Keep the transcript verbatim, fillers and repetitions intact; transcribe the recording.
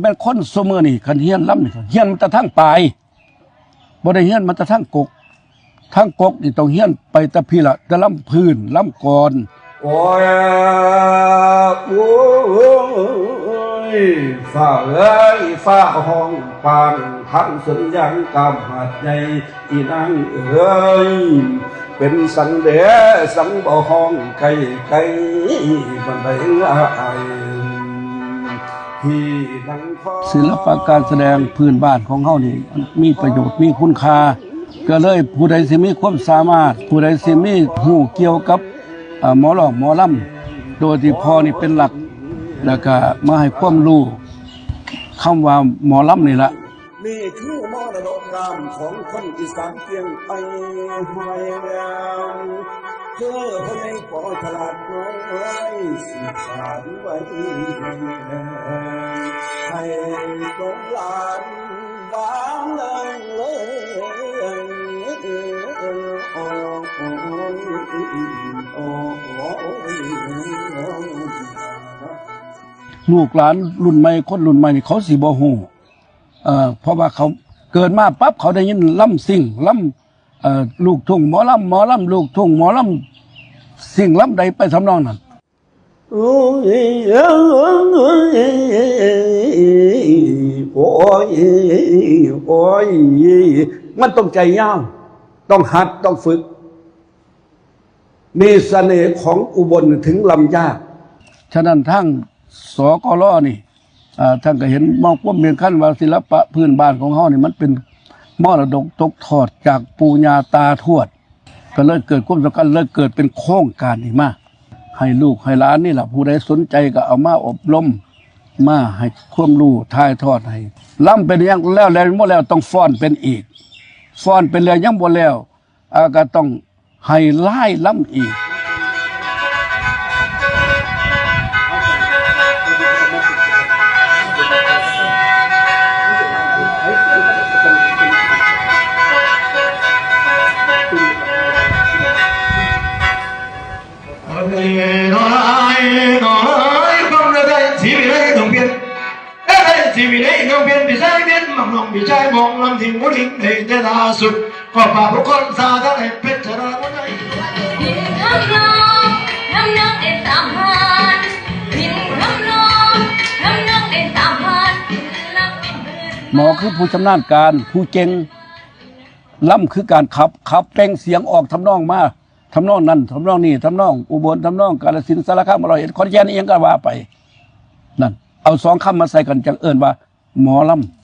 แม่นคนซุมื้อนี่คันเฮียนลำนี่เฮียนมาแต่ทางปลาย บ่ได้เฮียนมาแต่ทางกก ทางกกนี่ต้องเฮียนไปแต่พี้ละ แต่ลำพื้น ลำกลอน โอ้ย โอ้ย ฟ้าเอ้ย ฟ้าห้องปาน ทางสวนยางกามหาดใหญ่ อีนางเอ้ย เป็นสังแดสังบ่ห้องไกลไกลบันไดลาย ที่นั่งพอ ศิลปะการแสดงพื้นบ้านของเฮานี่มีประโยชน์ มีคุณค่า ก็เลยผู้ใดสิมีความสามารถ ผู้ใดสิมีฮู้เกี่ยวกับ เอ่อ หมอร้องหมอลำ โดยที่พ่อนี่เป็นหลัก แล้วก็มาให้ความรู้ คำว่าหมอลำนี่ละ นี่คือมรดกกรรมของคนอีสานเชียงใต้ห้อยแหลม เพื่อให้ปอฉลาดน้อยสืบสานไว้ ให้ลูกหลานวางเลย ลูกหลานรุ่นใหม่ คนรุ่นใหม่นี่เขาสิบ่ฮู้ เอ่อ เพราะว่าเขาเกิดมาปั๊บเขาได้ยินลำซิ่ง ลำ เอ่อ ลูกทุ่งหมอลำ หมอลำลูกทุ่ง หมอลำซิ่ง ลำใดไปทำนองนั้น โอ้ย โอ้ย โอ้ย มันต้องใจยาว ต้องหัด ต้องฝึก นี่เสน่ห์ของอุบลถึงลำยาก ฉะนั้นทาง สกล นี่ อ่า ท่านก็เห็นมองความสำคัญว่าศิลปะพื้นบ้านของเฮานี่มันเป็นมรดกตกทอดจากปู่ย่าตาทวด ก็เลยเกิดความสำคัญ เลยเกิดเป็นโครงการนี้มา ให้ลูกให้หลานนี่ล่ะ ผู้ใดสนใจก็เอามาอบรม มาให้ความรู้ถ่ายทอดให้ ลำเป็นอย่างแล้ว แล้วบ่แล้วต้องฟ้อนเป็นอีก ฟ้อนเป็นแล้วยังบ่แล้ว อ่า ก็ต้องให้ลายลำอีก สิวิไลน้องเพียนพี่ชายเพียนมักน้องพี่ชายมองลำทิ้งบุริงในแต่ล่าสุด ก็ฝากทุกคนสาธารณะเพชรชราคนไหน บินคำนองคำนองได้สามพัน บินคำนองคำนองได้สามพัน ศิลปินพื้น หมอคือผู้ชำนาญการ ผู้เก่ง ลำคือการขับ ขับแต่งเสียงออกทำนองมา ทำนองนั้น ทำนองนี้ ทำนองอุบล ทำนองกาฬสินธุ์ สารคาม ร้อยเอ็ด ขอนแก่น อิหยังก็ว่าไป นั่น เอาสองคำมาใส่กันจั่งเอิ้นว่าหมอลำ